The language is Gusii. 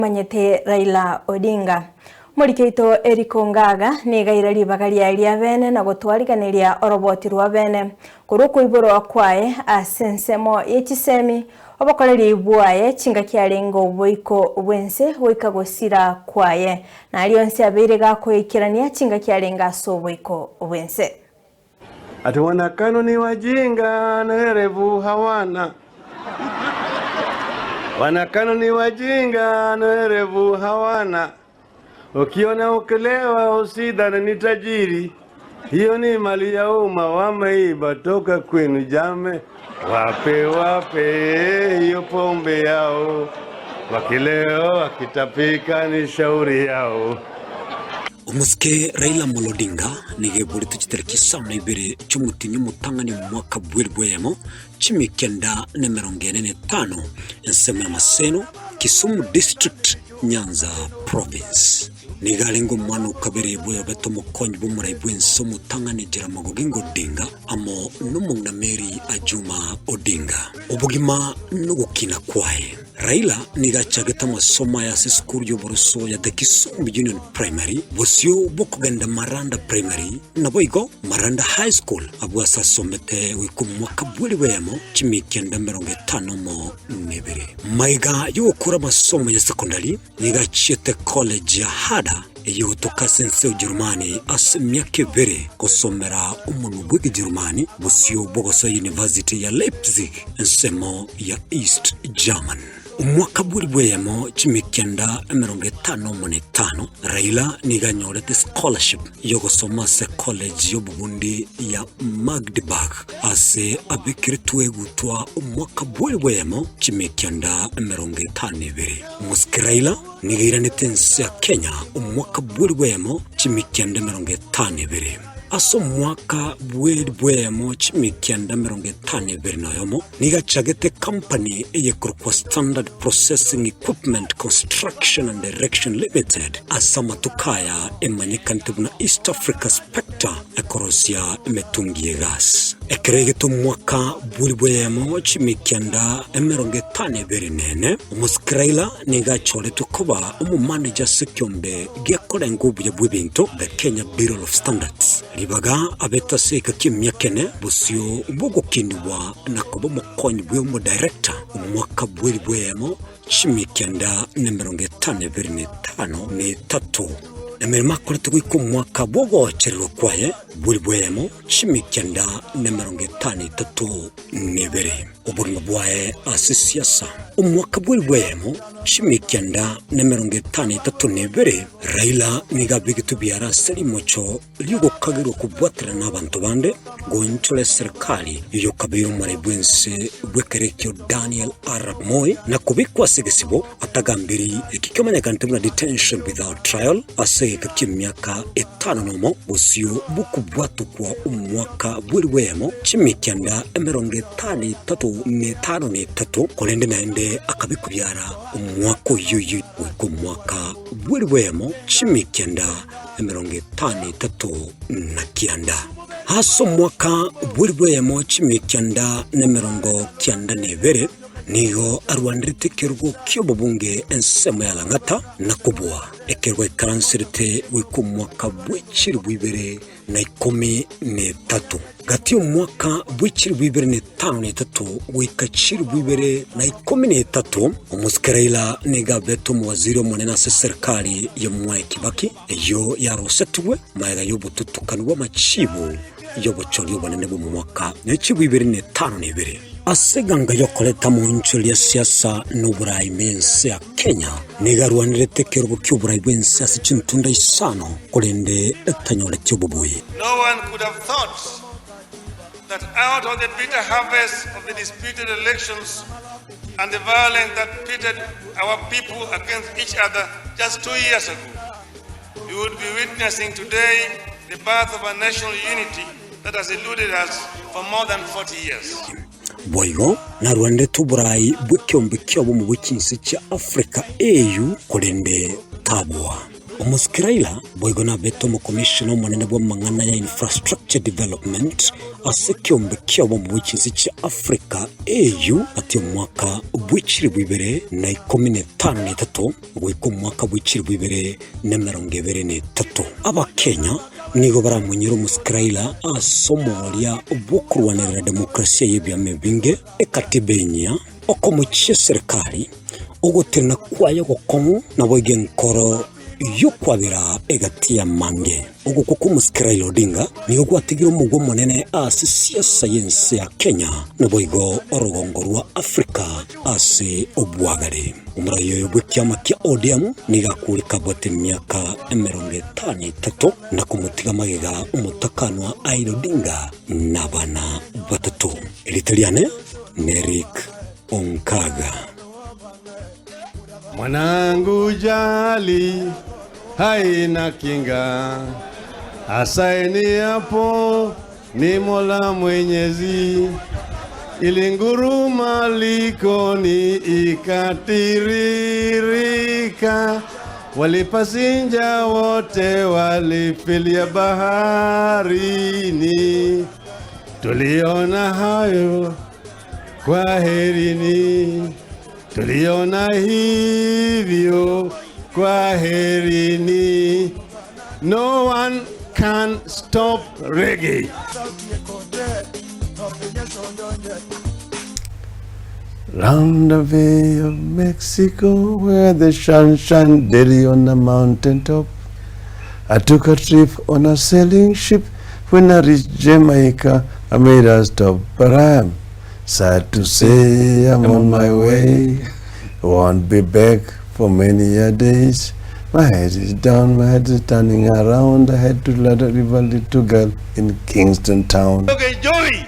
Manyete Raila Odinga. Omoriki oito Eric Ongaga nigo aira ribaga riaye ria bene na gotwariganeria oroboti rwa bene korwa okoiborwa kwaye ase ensemo ye chisemi, obokoreri bwaye chingaki arenge oboiko bw'ense goika gosira kwaye, na aria onsi abeire gakoikerania chingaki arenge ase oboiko bw'ense. Ati wanakanu ni wajinga na werevu hawana. Wanakanu ni wajinga na werevu hawana. Ukiona ukilewa usidhani ni tajiri, hiyo ni mali ya umma wameiba toka kwenu jame. Wape wape hiyo pombe yao, wakilewa wakitapika ni shauri yao. Omosike Raila Amolo Odinga nigo eborete chitariki isano na ibere chi'omotienyi omotang'ani omwaka bw'elifu eyemo, chimia kenda na emerongo ene na etano, ensemo ya Maseno, Kisumu District, Nyanza Province. Nigo arenge omwana o kabere bw'oyobete omokonyi bw'omorai bw'ense omotang'ani Jaramogi Oginga Odinga amo nomong'ina Mary Ajuma Odinga. Obogima nogokina kwaye. Raila nigo achagete amasomo aye ase esukuru y'oboroso ya The Kisumu Union Primary, bosio bw'okogenda Maranda Primary, naboigo Maranda High School abwo ase asomete goika omwaka bw'elifu eyemo chimia kianda emerongo etano omo na ebere. Maiga y'ogokora amasomo ya sekondari nigo achiete college ya Harder eyogotoka ase ense ya Ujerumani ase emiaka ebere gosomera omonwa bw'Ekejerumani bosio bw'ogosoa University ya Leipzig ensemo ya East German. Omwaka bw'elifu eyemo chimia kianda 55, Raila nigo anyorete scholarship y'ogosoma ase college y'obobundi ya Magdeburg ase abekeretwe egutwa omwaka bw'elifu eyemo chimia 952. Omosike Raila nigo airanete ense ya Kenya omwaka bw'elifu eyemo chimia 952. Ase omwaka bw'elifu eyemo chimia 951 nigo achagete ekampani eyekorokwa Standard Processing Equipment Construction and Erection Limited ase amatuko aya emanyekanete buna East Africa Spectre ekorosia emetungi y'egasi. Ekero egete omwaka bw'elifu eyemo chimia 952, omosike Raila nigo achoretwe koba omomaneja ase ekiombe gekorenga obuya bw'ebinto, The Kenya Bureau of Standards. Ribaga abete ase egeka ki'emiaka ene bosio bw'ogokinigwa na koba omokonyi bw'omodirector omwaka bw'elifu eyemo chimia 955 na etato. Emeremo akorete goika omwaka bw'ogochererwa kwaye bw'elifu eyemo chimia 952. Obogima bwaye ase siasa. Omwaka bw'elifu eyemo chimia 952 Raila nigo abegetwe biara ase rimocho ri'ogokagerwa kobwaterana n'abanto bande goonchora eserekari y'okabeire omorai bw'ense bw'ekero ekio Daniel Arap Moi na kobekwa ase egesibo atagambiri eki kemanyekanete buna detention without trial ase egeka ki'emiaka etano nomo bosio bw'okobwatokwa omwaka bw'elifu eyemo chimia 953 korende naende akabekwa biara omwaka oyio oyio goika omwaka bw'elifu eyemo chimia 959. Ase omwaka bw'elifu eyemo chimia 992 nigo arwanerete ekerogo ki'obobunge ensemo ya Lang'ata na kobua ekerogo aikaranserete goika omwaka bwe chilifu ibere na ikomi na etato. Gati y'omwaka bwe chilifu ibere na etano na etato goika chilifu ibere na ikomi na etato, omosike Raila nigo abete omowaziri omonene ase eserikari ya Mwai Kibaki, eyio yarosetigwe magega y'obotutukanu bw'amachibo y'obochori obonene bw'omwaka ne chilifu ibere na etano na ibere. Ase eganga y'okoreta amonchori ya siasa na oborai ime ense ya Kenya, nigo arwanerete ekerogo ki'oborai bw'ense ase chintunda isano, korende etanyoreti obobui. No one could have thought that out of the bitter harvest of the disputed elections and the violence that pitted our people against each other just 2 years ago, we would be witnessing today the birth of a national unity that has eluded us for more than 40 years. Boigo narwanerete oborai bw'ekeombe ki'obomo bwe chinse chia Africa, AU, korende taboa. Omosike Raila boigo nabete omokomishona omonene bw'amang'ana ya Infrastructure Development ase ekeombe ki'obomo bwe chinse chia Africa, AU, gati y'omwaka bwe chilifu ibere na ikomi na etano na etato goika omwaka bwe chilifu ibere na emerongo ebere na etato. Abakenya nigo baramonyore omosike Raila ase omoria bw'okorwanerera demokrasia y'ebiama ebinge, ekatiba enyia, okomochia eserekari, ogotenena kwaye ogokong'u, naboigo enkoro y'okwabera egati y'amange. Ogokwa kw'omosike Raila Odinga nigo gwatigire omogwa omonene ase siasa y'ense ya Kenya naboigo orogongo rwa Africa ase obwagare. Omorai oyo bw'ekiama kia ODM nigo akure kabwate emiaka emerongo etano etato na komotiga magega omotakanwa Raila Odinga na abana batato. Erieta riane n'Eric Onkaga. Mwanangu jali haina kinga, asaini hapo ni Mola Mwenyezi, ilinguruma likoni ikatiririka, walipasinja wote walifilia baharini, tuliona hayo kwaherini, tuliona hivyo kwaherini. No one can stop reggae. Round the Bay of Mexico where the sun shine daily on the mountain top. I took a trip on a sailing ship. When I reached Jamaica, I made a stop, but I am sad to say I'm on my way. Won't be back for many a days. My head is down, my head is turning around. I had to let a river little girl in Kingston town. Okay, Joey.